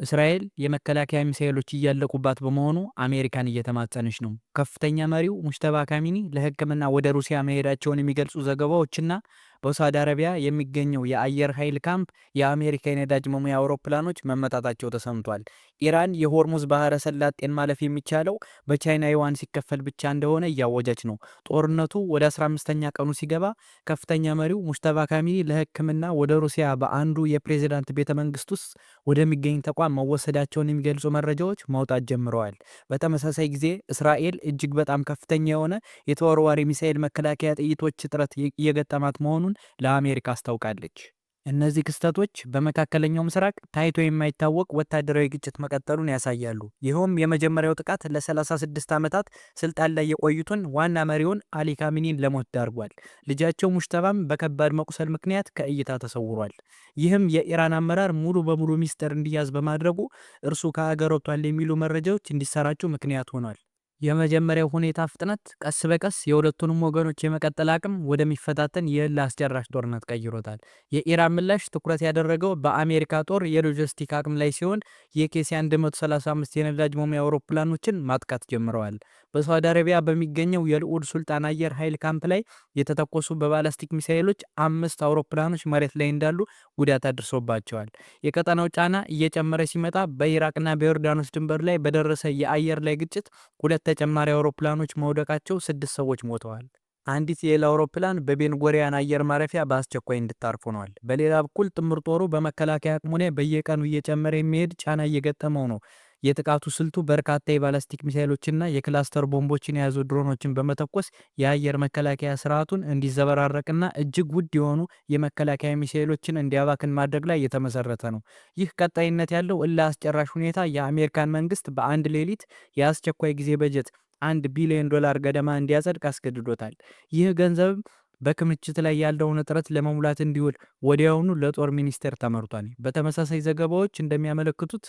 እስራኤል የመከላከያ ሚሳኤሎች እያለቁባት በመሆኑ አሜሪካን እየተማጸነች ነው። ከፍተኛ መሪው ሙጅተባ ካሚኒ ለሕክምና ወደ ሩሲያ መሄዳቸውን የሚገልጹ ዘገባዎችና በሳውዲ አረቢያ የሚገኘው የአየር ኃይል ካምፕ የአሜሪካ የነዳጅ መሙያ አውሮፕላኖች መመታታቸው ተሰምቷል። ኢራን የሆርሙዝ ባህረ ሰላጤን ማለፍ የሚቻለው በቻይና ዩዋን ሲከፈል ብቻ እንደሆነ እያወጀች ነው። ጦርነቱ ወደ 15ኛ ቀኑ ሲገባ ከፍተኛ መሪው ሙጅተባ ካሚኒ ለሕክምና ወደ ሩሲያ በአንዱ የፕሬዚዳንት ቤተ መንግስት ውስጥ ወደሚገኝ ተቋም መወሰዳቸውን የሚገልጹ መረጃዎች መውጣት ጀምረዋል። በተመሳሳይ ጊዜ እስራኤል እጅግ በጣም ከፍተኛ የሆነ የተወርዋሪ ሚሳኤል መከላከያ ጥይቶች እጥረት እየገጠማት መሆኑን ለአሜሪካ አስታውቃለች። እነዚህ ክስተቶች በመካከለኛው ምስራቅ ታይቶ የማይታወቅ ወታደራዊ ግጭት መቀጠሉን ያሳያሉ። ይኸውም የመጀመሪያው ጥቃት ለ36 ዓመታት ስልጣን ላይ የቆዩትን ዋና መሪውን አሊ ካሚኒን ለሞት ዳርጓል። ልጃቸው ሙጅተባም በከባድ መቁሰል ምክንያት ከእይታ ተሰውሯል። ይህም የኢራን አመራር ሙሉ በሙሉ ሚስጥር እንዲያዝ በማድረጉ እርሱ ከሀገር ወጥቷል የሚሉ መረጃዎች እንዲሰራጩ ምክንያት ሆኗል። የመጀመሪያው ሁኔታ ፍጥነት ቀስ በቀስ የሁለቱንም ወገኖች የመቀጠል አቅም ወደሚፈታተን የእልህ አስጨራሽ ጦርነት ቀይሮታል። የኢራን ምላሽ ትኩረት ያደረገው በአሜሪካ ጦር የሎጂስቲክ አቅም ላይ ሲሆን የኬሲ 135 የነዳጅ መሙያ አውሮፕላኖችን ማጥቃት ጀምረዋል። በሳውዲ አረቢያ በሚገኘው የልዑል ሱልጣን አየር ኃይል ካምፕ ላይ የተተኮሱ በባላስቲክ ሚሳኤሎች 5 አውሮፕላኖች መሬት ላይ እንዳሉ ጉዳት አድርሶባቸዋል። የቀጠናው ጫና እየጨመረ ሲመጣ በኢራቅና በዮርዳኖስ ድንበር ላይ በደረሰ የአየር ላይ ግጭት 2 ተጨማሪ አውሮፕላኖች መውደቃቸው 6 ሰዎች ሞተዋል። አንዲት የሌላ አውሮፕላን በቤንጎሪያን አየር ማረፊያ በአስቸኳይ እንድታርፍ ሆኗል። በሌላ በኩል ጥምር ጦሩ በመከላከያ አቅሙ ላይ በየቀኑ እየጨመረ የሚሄድ ጫና እየገጠመው ነው። የጥቃቱ ስልቱ በርካታ የባላስቲክ ሚሳኤሎችና የክላስተር ቦምቦችን የያዙ ድሮኖችን በመተኮስ የአየር መከላከያ ስርዓቱን እንዲዘበራረቅና እጅግ ውድ የሆኑ የመከላከያ ሚሳኤሎችን እንዲያባክን ማድረግ ላይ የተመሰረተ ነው። ይህ ቀጣይነት ያለው እልህ አስጨራሽ ሁኔታ የአሜሪካን መንግስት በአንድ ሌሊት የአስቸኳይ ጊዜ በጀት $1 ቢሊዮን ገደማ እንዲያጸድቅ አስገድዶታል። ይህ ገንዘብ በክምችት ላይ ያለውን እጥረት ለመሙላት እንዲውል ወዲያውኑ ለጦር ሚኒስቴር ተመርቷል። በተመሳሳይ ዘገባዎች እንደሚያመለክቱት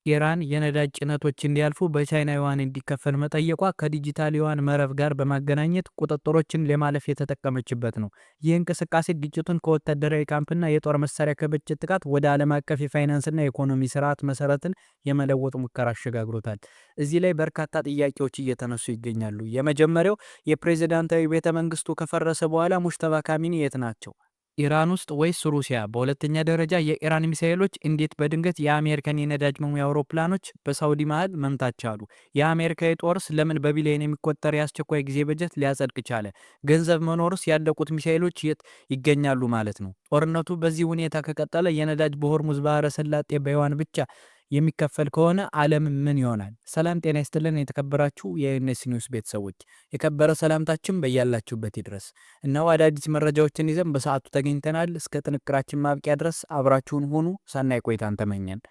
ኢራን የነዳጅ ጭነቶች እንዲያልፉ በቻይና ዩዋን እንዲከፈል መጠየቋ ከዲጂታል ዩዋን መረብ ጋር በማገናኘት ቁጥጥሮችን ለማለፍ የተጠቀመችበት ነው። ይህ እንቅስቃሴ ግጭቱን ከወታደራዊ ካምፕና የጦር መሳሪያ ክምችት ጥቃት ወደ ዓለም አቀፍ የፋይናንስና የኢኮኖሚ ስርዓት መሰረትን የመለወጥ ሙከራ አሸጋግሮታል። እዚህ ላይ በርካታ ጥያቄዎች እየተነሱ ይገኛሉ። የመጀመሪያው የፕሬዝዳንታዊ ቤተ መንግስቱ ከፈረሰ በኋላ ሙጅተባ ካሚኒ የት ናቸው? ኢራን ውስጥ ወይስ ሩሲያ? በሁለተኛ ደረጃ የኢራን ሚሳኤሎች እንዴት በድንገት የአሜሪካን የነዳጅ መሙያ አውሮፕላኖች በሳውዲ መሃል መምታት ቻሉ? የአሜሪካ የጦርስ ለምን በቢሊዮን የሚቆጠር የአስቸኳይ ጊዜ በጀት ሊያጸድቅ ቻለ? ገንዘብ መኖርስ ያለቁት ሚሳኤሎች የት ይገኛሉ ማለት ነው? ጦርነቱ በዚህ ሁኔታ ከቀጠለ የነዳጅ በሆርሙዝ ባህረ ሰላጤ በዩዋን ብቻ የሚከፈል ከሆነ ዓለም ምን ይሆናል? ሰላም ጤና ይስጥልን የተከበራችሁ የኤንኤስ ኒውስ ቤተሰቦች፣ የከበረ ሰላምታችን በያላችሁበት ይድረስ። እነሆ አዳዲስ መረጃዎችን ይዘን በሰዓቱ ተገኝተናል። እስከ ጥንቅራችን ማብቂያ ድረስ አብራችሁን ሁኑ። ሰናይ ቆይታን ተመኘን።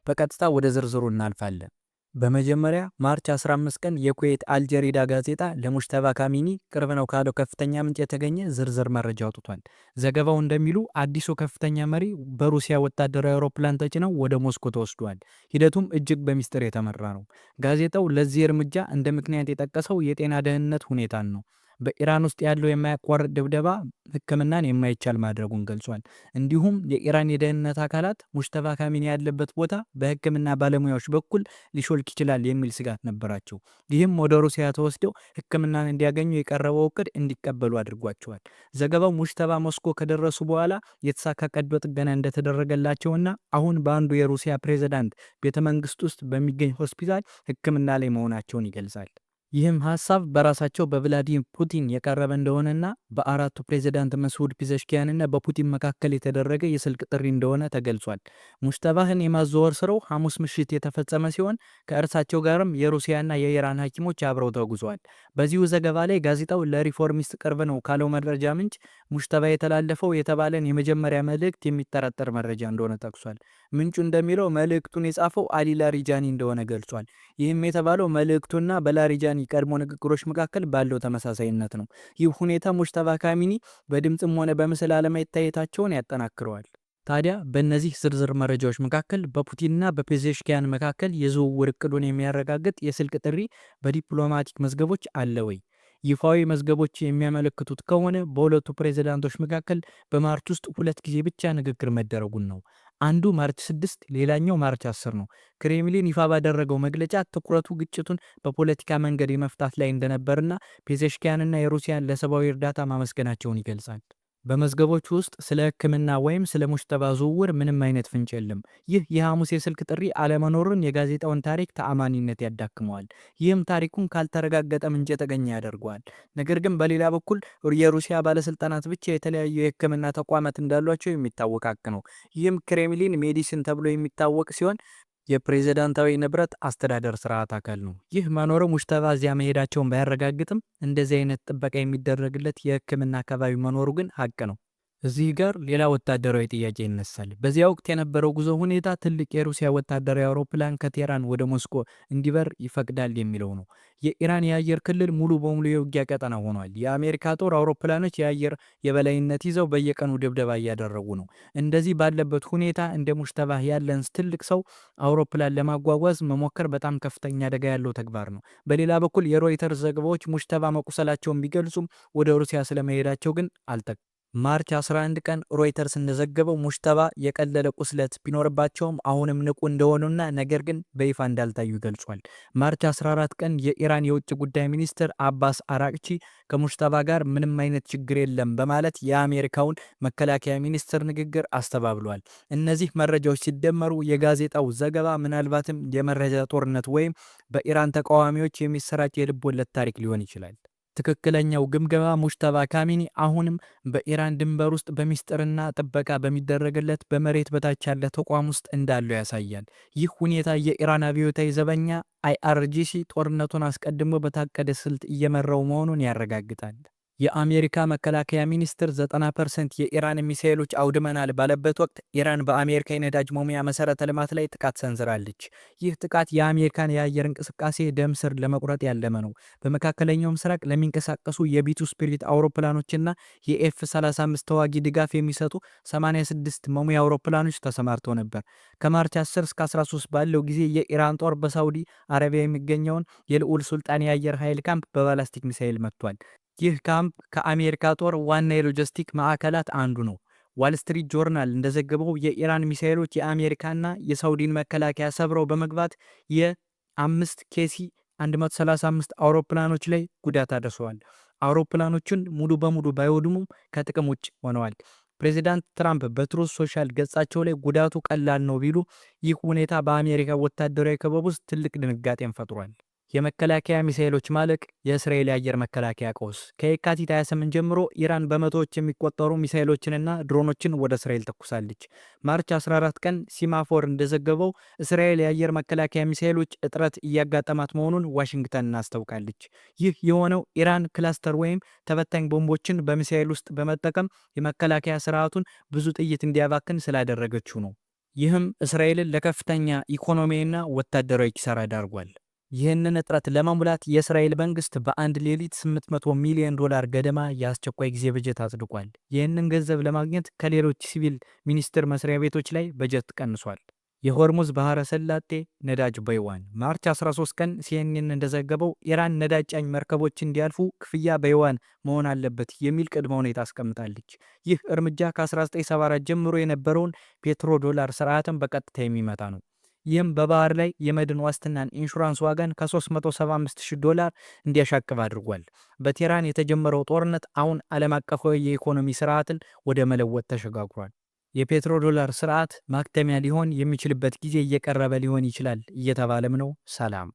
በቀጥታ ወደ ዝርዝሩ እናልፋለን። በመጀመሪያ ማርች 15 ቀን የኩዌት አልጀሪዳ ጋዜጣ ለሙጅተባ ካሚኒ ቅርብ ነው ካለው ከፍተኛ ምንጭ የተገኘ ዝርዝር መረጃ አውጥቷል። ዘገባው እንደሚሉ አዲሱ ከፍተኛ መሪ በሩሲያ ወታደራዊ አውሮፕላን ተጭነው ወደ ሞስኮ ተወስዷል። ሂደቱም እጅግ በሚስጥር የተመራ ነው። ጋዜጣው ለዚህ እርምጃ እንደ ምክንያት የጠቀሰው የጤና ደህንነት ሁኔታን ነው። በኢራን ውስጥ ያለው የማያቋርጥ ድብደባ ሕክምናን የማይቻል ማድረጉን ገልጿል። እንዲሁም የኢራን የደህንነት አካላት ሙጅተባ ካሚኒ ያለበት ቦታ በሕክምና ባለሙያዎች በኩል ሊሾልክ ይችላል የሚል ስጋት ነበራቸው። ይህም ወደ ሩሲያ ተወስደው ሕክምናን እንዲያገኙ የቀረበው እቅድ እንዲቀበሉ አድርጓቸዋል። ዘገባው ሙጅተባ ሞስኮ ከደረሱ በኋላ የተሳካ ቀዶ ጥገና እንደተደረገላቸውና አሁን በአንዱ የሩሲያ ፕሬዝዳንት ቤተ መንግስት ውስጥ በሚገኝ ሆስፒታል ሕክምና ላይ መሆናቸውን ይገልጻል። ይህም ሀሳብ በራሳቸው በቭላዲሚር ፑቲን የቀረበ እንደሆነና በአራቱ ፕሬዝዳንት መስዑድ ፔዜሽኪያንና በፑቲን መካከል የተደረገ የስልክ ጥሪ እንደሆነ ተገልጿል። ሙጅተባህን የማዘዋወር ስራው ሐሙስ ምሽት የተፈጸመ ሲሆን ከእርሳቸው ጋርም የሩሲያና የኢራን ሐኪሞች አብረው ተጉዘዋል። በዚሁ ዘገባ ላይ ጋዜጣው ለሪፎርሚስት ቅርብ ነው ካለው መረጃ ምንጭ ሙጅተባ የተላለፈው የተባለን የመጀመሪያ መልእክት የሚጠረጠር መረጃ እንደሆነ ጠቅሷል። ምንጩ እንደሚለው መልእክቱን የጻፈው አሊ ላሪጃኒ እንደሆነ ገልጿል። ይህም የተባለው መልእክቱና በላሪጃኒ ቀድሞ ንግግሮች መካከል ባለው ተመሳሳይነት ነው። ይህ ሁኔታ ሙጅተባ ካሚኒ በድምፅም ሆነ በምስል አለመታየታቸውን ያጠናክረዋል። ታዲያ በእነዚህ ዝርዝር መረጃዎች መካከል በፑቲንና በፔዜሽኪያን መካከል የዝውውር እቅዱን የሚያረጋግጥ የስልክ ጥሪ በዲፕሎማቲክ መዝገቦች አለ ወይ? ይፋዊ መዝገቦች የሚያመለክቱት ከሆነ በሁለቱ ፕሬዝዳንቶች መካከል በ March ውስጥ ሁለት ጊዜ ብቻ ንግግር መደረጉን ነው። አንዱ March 6፣ ሌላኛው March 10 ነው። ክሬምሊን ይፋ ባደረገው መግለጫ ትኩረቱ ግጭቱን በፖለቲካ መንገድ የመፍታት ላይ እንደነበርና ፔዜሽኪያንና የሩሲያን ለሰብአዊ እርዳታ ማመስገናቸውን ይገልጻል። በመዝገቦቹ ውስጥ ስለ ሕክምና ወይም ስለ ሙጅተባ ዝውውር ምንም አይነት ፍንጭ የለም። ይህ የሐሙስ የስልክ ጥሪ አለመኖሩን የጋዜጣውን ታሪክ ተአማኒነት ያዳክመዋል። ይህም ታሪኩን ካልተረጋገጠ ምንጭ የተገኘ ያደርገዋል። ነገር ግን በሌላ በኩል የሩሲያ ባለስልጣናት ብቻ የተለያዩ የሕክምና ተቋማት እንዳሏቸው የሚታወቅ ሀቅ ነው። ይህም ክሬምሊን ሜዲሲን ተብሎ የሚታወቅ ሲሆን የፕሬዝዳንታዊ ንብረት አስተዳደር ስርዓት አካል ነው። ይህ መኖሩ ሙጅተባ እዚያ መሄዳቸውን ባያረጋግጥም እንደዚህ አይነት ጥበቃ የሚደረግለት የሕክምና አካባቢ መኖሩ ግን ሀቅ ነው። እዚህ ጋር ሌላ ወታደራዊ ጥያቄ ይነሳል። በዚያ ወቅት የነበረው ጉዞ ሁኔታ ትልቅ የሩሲያ ወታደራዊ አውሮፕላን ከቴህራን ወደ ሞስኮ እንዲበር ይፈቅዳል የሚለው ነው። የኢራን የአየር ክልል ሙሉ በሙሉ የውጊያ ቀጠና ሆኗል። የአሜሪካ ጦር አውሮፕላኖች የአየር የበላይነት ይዘው በየቀኑ ድብደባ እያደረጉ ነው። እንደዚህ ባለበት ሁኔታ እንደ ሙጅተባ ያለን ትልቅ ሰው አውሮፕላን ለማጓጓዝ መሞከር በጣም ከፍተኛ አደጋ ያለው ተግባር ነው። በሌላ በኩል የሮይተርስ ዘገባዎች ሙጅተባ መቁሰላቸውን ቢገልጹም ወደ ሩሲያ ስለመሄዳቸው ግን አልጠቀሱም። March 11 ቀን ሮይተርስ እንደዘገበው ሙጅተባ የቀለለ ቁስለት ቢኖርባቸውም አሁንም ንቁ እንደሆኑና ነገር ግን በይፋ እንዳልታዩ ገልጿል። March 14 ቀን የኢራን የውጭ ጉዳይ ሚኒስትር አባስ አራቅቺ ከሙጅተባ ጋር ምንም አይነት ችግር የለም በማለት የአሜሪካውን መከላከያ ሚኒስትር ንግግር አስተባብሏል። እነዚህ መረጃዎች ሲደመሩ የጋዜጣው ዘገባ ምናልባትም የመረጃ ጦርነት ወይም በኢራን ተቃዋሚዎች የሚሰራጭ የልብ ወለድ ታሪክ ሊሆን ይችላል። ትክክለኛው ግምገማ ሙጅተባ ካሚኒ አሁንም በኢራን ድንበር ውስጥ በሚስጥርና ጥበቃ በሚደረግለት በመሬት በታች ያለ ተቋም ውስጥ እንዳለው ያሳያል። ይህ ሁኔታ የኢራን አብዮታዊ ዘበኛ IRGC ጦርነቱን አስቀድሞ በታቀደ ስልት እየመራው መሆኑን ያረጋግጣል። የአሜሪካ መከላከያ ሚኒስትር 90% የኢራን ሚሳኤሎች አውድመናል ባለበት ወቅት ኢራን በአሜሪካ የነዳጅ መሙያ መሰረተ ልማት ላይ ጥቃት ሰንዝራለች። ይህ ጥቃት የአሜሪካን የአየር እንቅስቃሴ ደም ስር ለመቁረጥ ያለመ ነው። በመካከለኛው ምስራቅ ለሚንቀሳቀሱ የ B-2 Spirit አውሮፕላኖችና የ F 35 ተዋጊ ድጋፍ የሚሰጡ 86 መሙያ አውሮፕላኖች ተሰማርተው ነበር። ከ March 10 እስከ 13 ባለው ጊዜ የኢራን ጦር በሳውዲ አረቢያ የሚገኘውን የልዑል ሱልጣን የአየር ኃይል ካምፕ በባላስቲክ ሚሳኤል መትቷል። ይህ ካምፕ ከአሜሪካ ጦር ዋና የሎጂስቲክ ማዕከላት አንዱ ነው። ዋል ስትሪት ጆርናል እንደዘገበው የኢራን ሚሳኤሎች የአሜሪካና የሳውዲን መከላከያ ሰብረው በመግባት የአምስት KC 135 አውሮፕላኖች ላይ ጉዳት አድርሰዋል። አውሮፕላኖቹን ሙሉ በሙሉ ባይወድሙም ከጥቅም ውጭ ሆነዋል። ፕሬዚዳንት ትራምፕ በ Truth Social ገጻቸው ላይ ጉዳቱ ቀላል ነው ቢሉ ይህ ሁኔታ በአሜሪካ ወታደራዊ ክበብ ውስጥ ትልቅ ድንጋጤን ፈጥሯል። የመከላከያ ሚሳኤሎች ማለቅ፣ የእስራኤል የአየር መከላከያ ቀውስ። ከየካቲት 28 ጀምሮ ኢራን በመቶዎች የሚቆጠሩ ሚሳኤሎችንና ድሮኖችን ወደ እስራኤል ተኩሳለች። March 14 ቀን ሲማፎር እንደዘገበው እስራኤል የአየር መከላከያ ሚሳኤሎች እጥረት እያጋጠማት መሆኑን ዋሽንግተን አስታውቃለች። ይህ የሆነው ኢራን cluster ወይም ተበታኝ ቦምቦችን በሚሳኤል ውስጥ በመጠቀም የመከላከያ ስርዓቱን ብዙ ጥይት እንዲያባክን ስላደረገችው ነው። ይህም እስራኤልን ለከፍተኛ ኢኮኖሚያዊና ወታደራዊ ኪሳራ ዳርጓል። ይህንን እጥረት ለመሙላት የእስራኤል መንግስት በአንድ ሌሊት 800 ሚሊዮን ዶላር ገደማ የአስቸኳይ ጊዜ በጀት አጽድቋል። ይህንን ገንዘብ ለማግኘት ከሌሎች ሲቪል ሚኒስቴር መስሪያ ቤቶች ላይ በጀት ቀንሷል። የሆርሙዝ ባህረ ሰላጤ ነዳጅ በዩዋን። March 13 ቀን ሲኤንኤን እንደዘገበው ኢራን ነዳጅ ጫኝ መርከቦች እንዲያልፉ ክፍያ በዩዋን መሆን አለበት የሚል ቅድመ ሁኔታ አስቀምጣለች። ይህ እርምጃ ከ1974 ጀምሮ የነበረውን ፔትሮ ዶላር ስርዓትን በቀጥታ የሚመታ ነው። ይህም በባህር ላይ የመድን ዋስትናን ኢንሹራንስ ዋጋን ከ375,000 ዶላር እንዲያሻቅብ አድርጓል። በቴህራን የተጀመረው ጦርነት አሁን ዓለም አቀፋዊ የኢኮኖሚ ስርዓትን ወደ መለወጥ ተሸጋግሯል። የፔትሮ ዶላር ስርዓት ማክተሚያ ሊሆን የሚችልበት ጊዜ እየቀረበ ሊሆን ይችላል እየተባለም ነው። ሰላም።